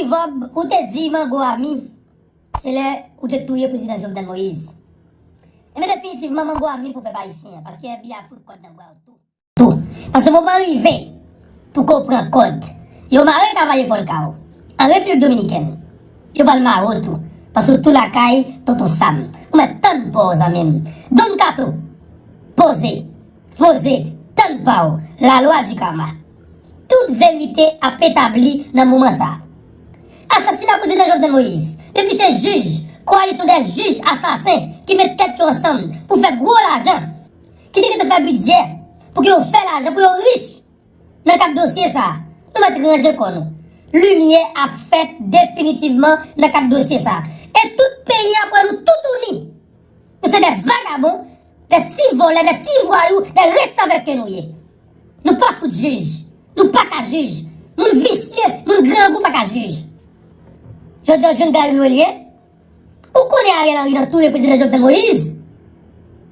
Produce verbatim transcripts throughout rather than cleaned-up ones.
Bob, ou te di mango ami, se lè ou te touye prezidan Jovenel Moïse. Ebyen, definitivman, mango ami pou pèp ayisyen an, paske F B I ap fout kòd nan bwa yo tou. Tou. Paske moman rive pou ke w pran kòd. Yo mare kavaye pòlka w. An Repiblik Dominikèn, yo pral mare w tou. Paske w tou lakay Tonton Sam. Ou mèt tann pa w, zanmi m. Don Kato, poze. Poze, tann pa w, lalwa di kama. Tout verite ap etabli nan moman sa a. Asasina prezidan Jovenel Moïse, depi se jij, koalisyon dè jij asasen ki met tèt yo ansanm pou fè gwo lajan, ki te gentan fè bidjè pou ke yo fè lajan, pou yo rich nan kad dosye sa a. Nou mèt ranje kò nou. Limyè ap fèt definitivman nan kad dosye sa a. E tout peyi an pran nou toutouni. Nou se de vagabon, de ti vòlè, de ti vwayou, de restavèk ke nou ye. Nou pa fout jij. Nou pa ka jij. Moun visye, moun grangou pa ka jij. Jodi a, w jwenn Gary Noël ye. Ou konnen Ariel Henry nan touye prezidan Jovenel Moïse.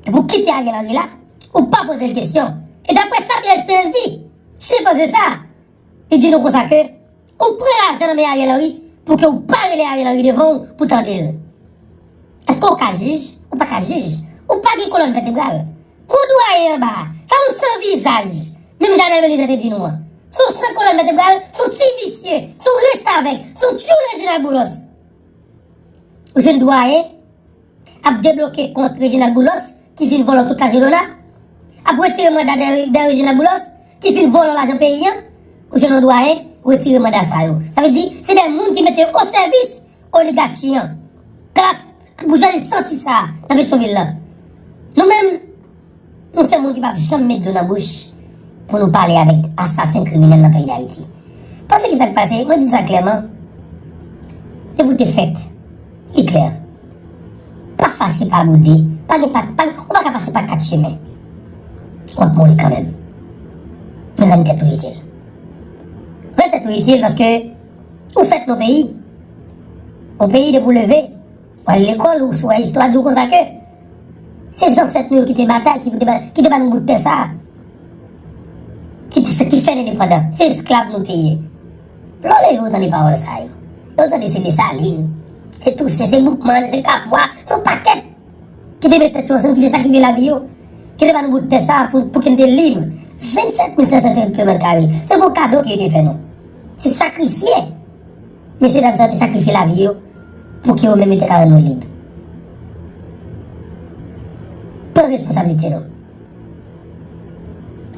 Epi w kite Ariel Henry la, ou pa poze l kesyon. E daprè sa Pierre Espérance di, chimpanze sa, li di nou konsa ke ou pran lajan nan men Ariel Henry pou ke ou pa rele Ariel Henry devan w pou tande l. Èske ou ka jij? Ou pa ka jij. Ou pa gen kolòn vètebral. Gon dwayen anba a. Sa yon san vizaj. Menm Janèl Belizaire te di nou an. Se yon san kolòn vètebral, se yon ti visye, se yon restavèk, se yon tchoul Reginald Boulos. Ou jwenn dwayen ap debloke kont Reginald Boulos ki fin vòlò tout lajan Lona, ap retire manda dèyè Reginald Boulos ki fin vòlò lajan peyi an, ou jwenn yon dwayen retire manda sa yo. Sa vle di, se de moun ki mete yo o sèvis oligachi an. Klas boujwa santi sa nan Petyonvil lan. Nou menm, nou se moun ki p ap janm met dlo nan bouch pou nou pale avèk asasen kriminèl nan peyi Dayiti. Paske ki sa k pase? Mwen di sa klèman. Depi w te fèt, li klè. Pa fache, pa boude, pa gen pa, pa, ou pa ka pase pa kat chemen. W ap mouri kanmenm. Men rann tèt ou itil. Rann tèt ou itil paske ou fèt nan peyi. Yon peyi depi w leve, w al lekòl, ou, ou wè istwa di w konsa ke se zansèt nou yo ki te batay, ki te ba, ki te ba nou bout tè sa a, ki te fè, ki fè n endepandan. Se esklav nou te ye. Lè w leve, ou tande pawòl sa yo. Ou tande se Desalin, se Tousen, se Boukman, se Kapwa, se yon pakèt ki te met tèt yo ansanm, ki te sakrifye lavi yo, ki te ba nou bout tè sa a pou, pou ke n te lib. Vennsèt mil senk san senkant kilomèt kare. Se pou kado ke yo te fè nou. Se sakrifye. Mesye dam sa yo te sakrifye lavi yo pou ke yo menm yo te ka rann nou lib. Pran responsablite nou.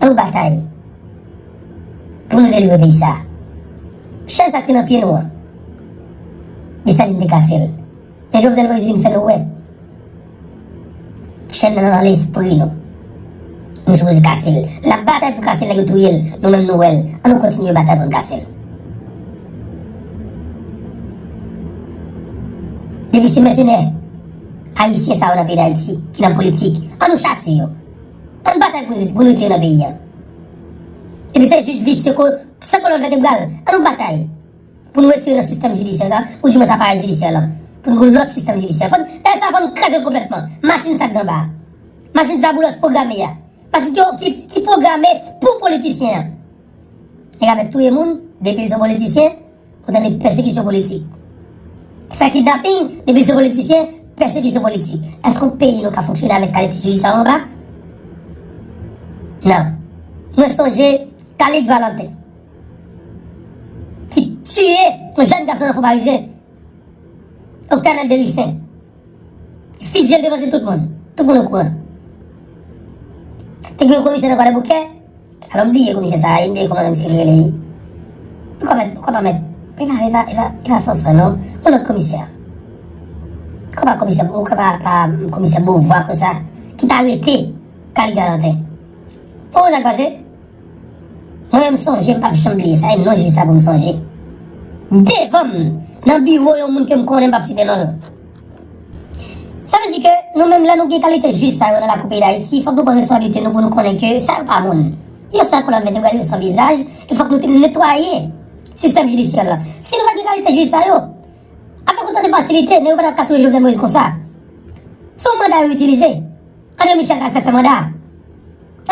An nou batay pou nou delivre peyi sa a. Chèn sa k te nan pye nou an, Desalin te kase l. Men Jovenel Moïse vin fè nou wè. Chèn nan nan lespri nou. Nou sipoze kase l. L ap batay pou kase l, nèg yo touye l. Nou menm nou wè l. An nou kontinye batay pou n kase l. Depi se mèsenè ayisyen sa yo nan peyi Dayiti ki nan politik, an nou chase yo. An nou batay pou, pou nou retire nan peyi an. Depi se jij visye ko, san kolòn vètebral, an nou batay pou nou retire nan sistèm jidisyè sa, oudimwens aparèy jidisyè la, pou nou gen lòt sistèm jidisyè. Fò n, dayè sa fò n kraze l konplètman. Machin sa k anba a. Machin sa Boulos pwograme a. Machin ki, ki, ki pwograme pou politisyen an. Nèg ap touye moun, depi l se yon politisyen, ou tande pèsekisyon politik. Fè kidnaping, depi l se politisyen, pèsekisyon politik. Èske yon peyi nou ka fonksyone avèk kalite jij sa yo anba? Non. Mwen sonje Calixte Valentin, ki tiye yon jèn gason nan Fon Parizyen, Octanel Dericin. Fizye l devan je tout moun. Tout moun okouran. Te gen yon komisè nan Kwadèboukè. Alò, m bliye komisè sa a, m bliye kòman misye rele. Ou ka mèt, ou ka pa mèt. E pa, e pa, e pa, e pa Fanfan, non. Yon lòt komisè. Ou ka pa komisè, ou ka pa, pa komisè Beauvoir konsa, ki t arete Calixte Valentin. Ou wè sa k pase? Mwen menm, m sonje, m p ap janm bliye sa, e non jij sa pou m sonje. Devan m, nan biwo yon moun ke m konnen, m p ap site non l. Sa vle di ke nou menm, lè nou gen kalite jij sa yo nan lakou peyi Dayiti, fòk nou pran responsablite nou pou nou konnen ke sa yo pa moun. Yo san kolòn vètebral, yo san vizaj, e fòk nou te netwaye sistèm jidisyè la. Si nou pa gen kalite jij sa yo, avèk otan de fasilite, nèg yo pa t ap ka touye Jovenel Moïse konsa. Se yon manda yo itilize. André Michel k al fè fè manda.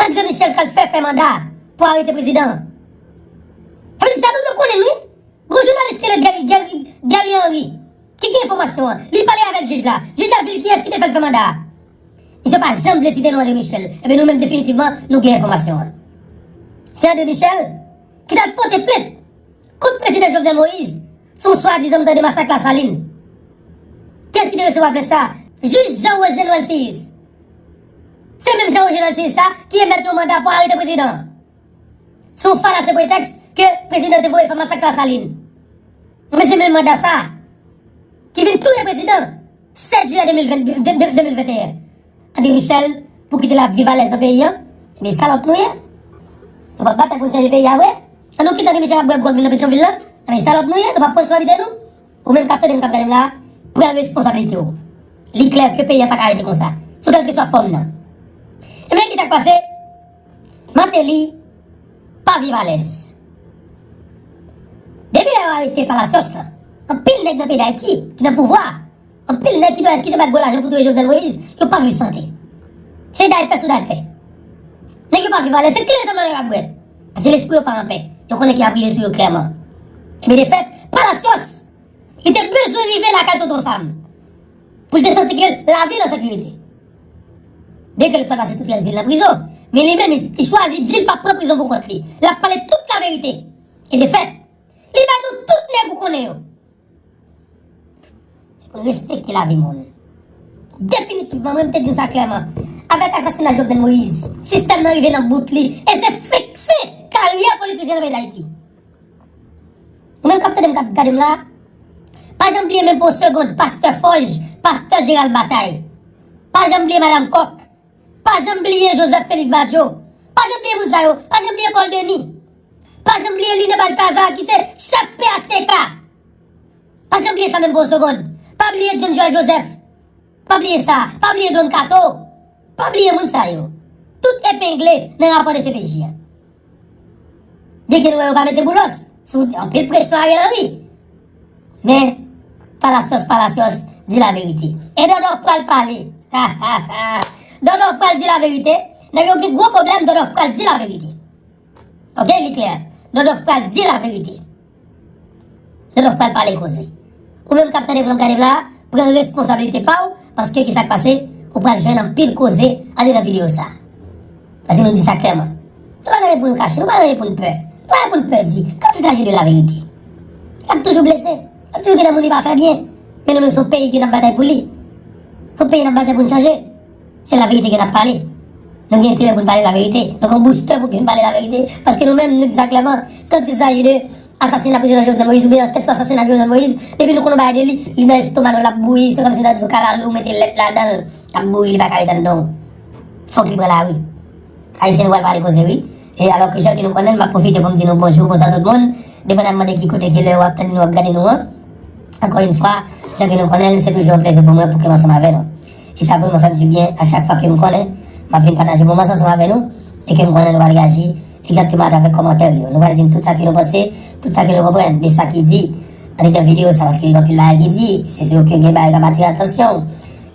André Michel k al fè fè manda pou arete prezidan an. Sa vle di sa nou dwe konnen l, wi. Gwo jounalis ki rele Gary, Gary, Henry, ki gen enfòmasyon an. Li pale avèk jij la. Jij la di l kiyès ki te fè l fè manda a. Misye pa janm vle site non André Michel. Ebyen, nou menm, definitivman, nou gen enfòmasyon an. Se André Michel ki t al pote plent kont prezidan Jovenel Moïse sou swadizan m tande masak Lasalin. Kiyès ki te resevwa plent sa a? Jij Jean Roger Noëlcius. Se menm Jean Roger Noëlcius sa ki emèt yon manda pou arete prezidan an. Sou falasye pretèks ke prezidan te voye fè masak Lasalin. Men se menm manda sa a ki vin touye prezidan sèt jiyè de mil ven, de, de, de mil venteyen. André Michel, pou kite l ap viv alèz nan peyi an, men sa lòt nou ye. Nou p ap batay pou n chanje peyi a vre. An nou kite André Michel ap bwè gwòg li nan Petyonvil la. Men sa lòt nou ye, nou p ap pran responsabilite nou. Ou menm k ap tande m, k ap gade m la, pran responsablite w. Li klè ke peyi a pa ka rete konsa. Sou kèlkeswa fòm nan. E men ki sa k pase? Martelly pa viv alèz. Depi lè yo arete Palacios la, anpil nèg nan peyi Dayiti ki nan pouvwa, anpil nèg ki te, ki te bat gwo lajan pou touye Jovenel Moïse, yo pa viv sante. Se daypè sou daypè. Nèg yo pa viv alèz, se kleren sèlman yo ap bwè. Paske lespri yo pa anpè. Yo konnen ki ap rive sou yo klèman. Ebyen, de fèt, Palacios, li te bezwen rive lakay Tonton Sam pou l te santi ke lavi l an sekirite. Byenke l pral pase tout rès vi l nan prizon, men li menm, li chwazi di l p ap pran prizon pou kont li. L ap pale tout laverite. E de fèt, li bay nou tout nèg ou konnen yo. Pou n respekte lavi moun. Definitivman, mwen, m te di w sa klèman. Avèk asasina Jovenel Moïse, sistèm nan rive nan bout li. E se fik fen karyè politisyen nan peyi Dayiti. Ou menm k ap tande m, k ap gade m la, pa janm bliye menm pou yon segonn pastè Fòj, pastè Jeral Batay. Pa janm bliye madanm Kòk. Pa janm bliye Joseph Félix Badio. Pa janm bliye moun sa yo. Pa janm bliye Paul Denis. Pa janm bliye Line Balthazar ki se chèf P H T K. Pa janm bliye sa menm pou yon segonn. Pa bliye John Joël Joseph. Pa bliye sa. Pa bliye Don Kato. Pa bliye moun sa yo. Tout epengle nan rapò de C P J a. Byenke nou wè yo pa mete Boulos sou anpil presyon Ariel Henry. Men, Palacios, Palacios, di laverite. E Dòdòf pral pale. Dòdòf pral di laverite. Nèg yo gen gwo pwoblèm, Dòdòf pral di laverite. Ok, li klè. Dòdòf pral di laverite. Dòdòf pral pale koze. Ou menm k ap tande m, k ap gade m la, pran responsablite pa w, paske ki sa k pase, ou pral jwenn anpil koze andedan videyo sa. Paske nou di sa klèman. Nou pa gen anyen pou nou kache, nou pa gen anyen pou nou pè. Nou pa gen anyen pou nou pè di. Quand il s'agit de la vérité, y ap toujou blese. Y ap toujou gen de moun li pa fè byen. Men nou menm, se yon peyi ke n ap batay pou li. Se yon peyi n ap batay pou n chanje. Se laverite ke n ap pale. Nou gen enterè pou n pale laverite. Nou gen yon booster pou ke n pale laverite. Paske nou menm, nou di sa klèman. Quand il s'agit de asasina prezidan Jovenel Moïse oubyen nan tèt sou asasina Jovenel Moïse, depi nou konn yon bagay de li, li nan estoma nou, l ap bouyi, se kòmsi nou ta di yon kalalou mete lèt ladan l, l ap bouyi, li pa ka ret anndan w. Fòk li pran lari. Ayisyen, nou pral pale koze, wi. E alò ke jan ke nou konnen l, m ap pwofite pou m di nou bonjou, bonswa tout moun, depandamman de ki kote, ki lè w ap tande nou, w ap gade nou an. Ankò yon fwa, jan ke nou konnen l, se toujou yon plezi pou mwen pou ke m ansanm avè nou. E sa vrèman fè m di byen a chak fwa ke m konnen m ap vin pataje moman sa ansanm avè nou e ke m konnen nou pral reyaji egzakteman atravè kòmantè yo. Nou pral di m tout sa ke nou panse, tout sa ke nou konprann de sa ki di andedan videyo sa, paske gen anpil bagay ki di, se sou ke gen bagay k ap atire atansyon w,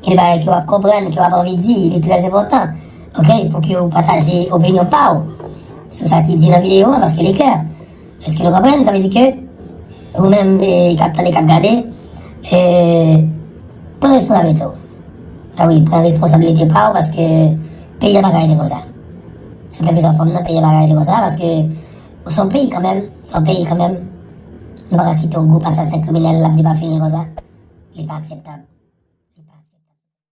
gen bagay ke w ap konprann, ke w ap anvi di, li trè enpòtan, ok, pou ke w pataje opinyon pa w sou sa ki di nan videyo an, paske li klè. Èske nou konprann? Sa vle di ke ou menm, e, k ap tande, k ap gade, e, pran responsablite w. A wi, pran responsablite pa w, paske peyi a pa ka rete konsa. Sou kèlkeswa fòm nan, peyi a pa ka rete konsa, paske se yon peyi kanmenm, se yon peyi kanmenm. Nou pa ka kite yon gwoup asasen kriminèl l ap depafini konsa. Li pa akseptab.